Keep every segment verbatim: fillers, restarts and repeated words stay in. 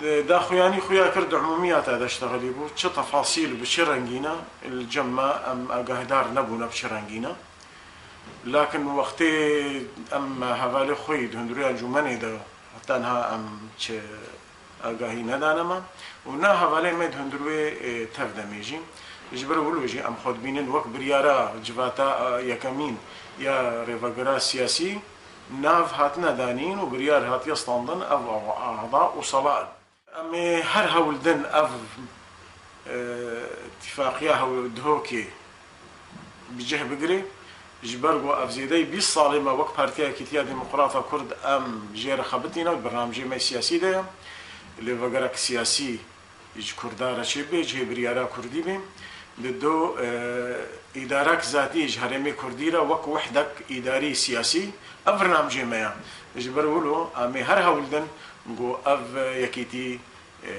Daxuyanî xuya kir di umûmiya te de ştexelî bû. Çi tefasîl bi çi rengî ne, li cem me em agahdar nebûne bi çi rengî ne. Lakin wextê em hevalê xwe yî di hundirûya encûmenê de tenha em çi agahî nedane me û na hevalê me di hundirûyê, e, tev demê jî. Ji ber wilo jî em xwe dibînin wek biryara civata, e, yekemîn ya rêvebira siyasî nav hatine danîn û biryar hatiye standin ev ava-, ava û sala in. Em ê her hewl din ev, e, tifaqiya hewl-, Dihokê bi cih bigirê. Ji ber ku ev zêdeyî bîst salê me wek Partiya Yekîtiya Demokrata Kurd em jê re xebitîne û di bernamjê me siyasî de ye. Lêvegerek siyasî ji Kurda re çêbê, cihê biryara Kurdî bê. Di do, e, îdarek zatî ji herêmê Kurdî re wek wihdek îdarî siyasî ev bernamjê me ye. Ji ber wilo em ê her hewl din ku ev yekîtî, e,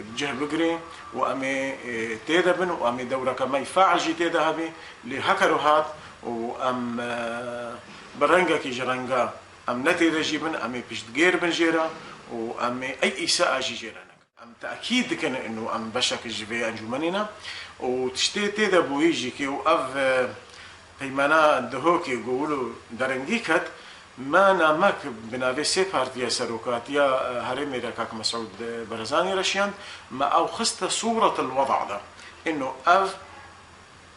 bi cih bigirê û em ê, e, tê de bin û em ê dewreke me yî fail jî tê de hebê. Lê heke ro hat û em, e, bi rengekî ji renga em ne tê de jî bin, em ê piştgêr bin jê re û em ê ey îsa a jî jê re nekin. Em tekîd dikin ino em beşek ji vê encûmenê ne û tiştê tê de bûyî jî kê û ev, e, peymana Dihokê ku wilo derengî ket, me namek bi navê sê partiya serokatiya, e, herêmê de kak Mesûd, e, Barzanî re şiyand, me ew xiste sûretil weda de. Ino ev,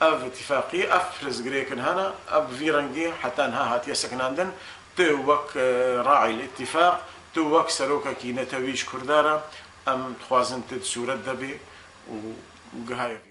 ev tifaqî, ev pirsgirêkin hene, ev vî rengî heta niha hatiye sekinandin, tu wek, e, raîl îtîfaq, tu wek serokekî netewî ji Kurda re, em dixwazin tu di sûret de bî û gihaye vî.